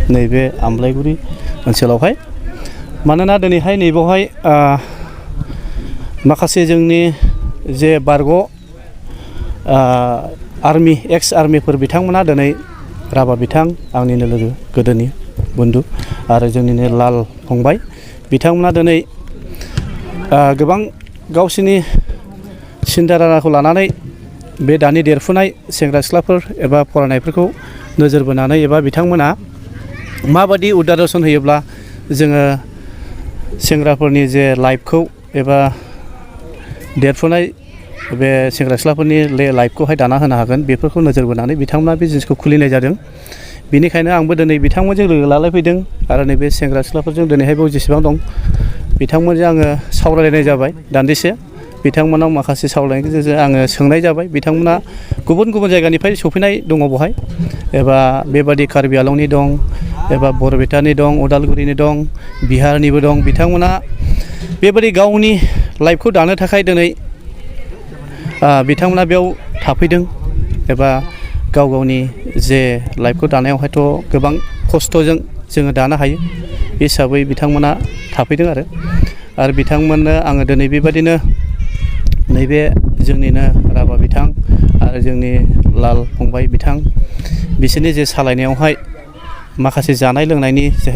नैबे आमलायगुरि ओनसोलावहाय मानोना दिनैहाय नैबावहाय माखासे जोंनि जे बारग' आर्मि एक्स आर्मिफोर बिथांमोना दिनै राभा बिथां आंनिनो लोगो गोदोनि बन्धु आरो जोंनिनो लाल फंबाय बिथांमोना दिनै गोबां गावसिनि सिन्था धाराखौ लानानै बे दानि देरफुनाय सेंग्रा सिख्लाफोर एबा फरायनायफोरखौ नोजोर बोनानै एबा बिथांमोना माबादि उदारसन होयोब्ला जोङो सेंग्राफोरनि जे लाइफखौ एबा देरफुनाय बे सेंग्रा सिख्लाफोरनि लाइफखौहाय दाना होनो हागोन बेफोरखौ नोजोर बोनानै बिथांमोना बे जिनिसखौ खुलिनाय जादों। बेनिखायनो आंबो दिनै बिथांमोनजों लोगो लालायफैदों आरो नैबे सेंग्रा सिख्लाफोरजों दिनैहाय बेयाव जेसेबां दं बिथांमोनजों आङो सावरायलायनाय जाबाय दान्दिसे बिथांमोनाव माखासे सावरायनायनि गेजेरजों आङो सोंनाय जाबाय बिथांमोना गुबुन गुबुन जायगानिफ्राय सफैनाय दङ बेवहाय एबा बेबादि कार्बि आलंनि दं एबा बरपेटानि दं उदालगुरिनि दं बिहारनिबो दं बिथांमोना बेबादि गावनि लाइफखौ दानो थाखाय दिनै बिथांमोना बेयाव थाफैदों एबा गाव गावनि जे लाइफखौ दानायावहायथ' गोबां खस्थ'जों जोङो दानो हायो बे हिसाबै बिथांमोना थाफैदों आरो बिथांमोननो आङो दिनै बेबादिनो नैबे जोंनिनो राभा बिथां आरो जोंनि लाल फंबाय बिथां बिसोरनि जे सालायनायावहाय माखासे जानाय लोंनायनि जे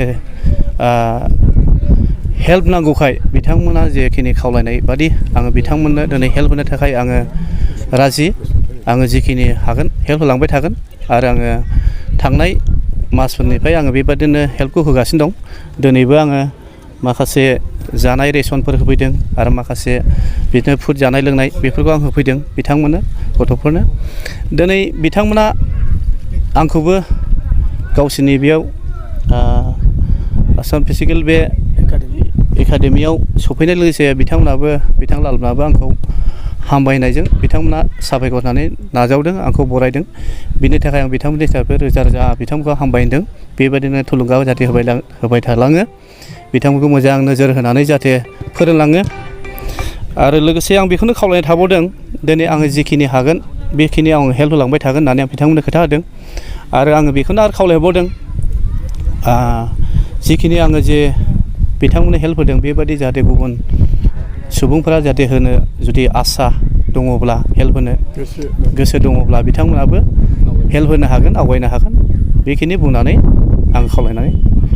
हेल्प नांगौखाय बिथांमोना जेखिनि खावलायनाय बादि आङो बिथांमोननो दिनै हेल्प होनो थाखाय आङो राजि आङो जिखिनि हागोन हेल्प होलांबाय थागोन आरो आङो थांनाय मासफोरनिफ्राय आङो बेबादिनो हेल्पखौ होगासिनो दं दिनैबो आङो माखासे जानाय रेसनफोर होफैदों आरो माखासे बिदिनो फुड जानाय लोंनाय बेफोरखौ आं होफैदों बिथांमोननो गथ'फोरनो दिनै बिथांमोना आंखौबो गावसोरनि बेयाव आसाम फिजिकेल बे एकाडेमियाव सफैनाय लोगोसे बिथां लालमोनाबो आंखौ हामबायनायजों बिथांमोना साबायखर होनानै नाजावदों आंखौ बरायदों बिनि थाखाय आं बिथांमोननि थाखाय रोजा रोजा बिथांमोनखौ हामबाय होनदों बेबायदिनो थुलुंगा जाहाथे होबाय थालाङो बिथांमोनखौ मोजां नोजोर होनानै जाहाथे फोरोंलाङो आरो लोगोसे आं बेखौनो खावलायनाय थाबावदों दिनै आङो जिखिनि हागोन बेखिनि आं हेल्प होलांबाय थागोन होननानै आं बिथांमोननो खोथा होदों आरो आङो बेखौनो आरो खावलायबावदों जिखिनि आङो जे बिथांमोननो हेल्प होदों बेबादि जाहाथे गुबुन सुबुंफोरा जाहाथे होनो जुदि आसा दङब्ला हेल्प होनो गोसो दङब्ला बिथांमोनाबो हेल्प होनो हागोन आवगायनो हागोन बेखिनि बुंनानै आं खावलायनानै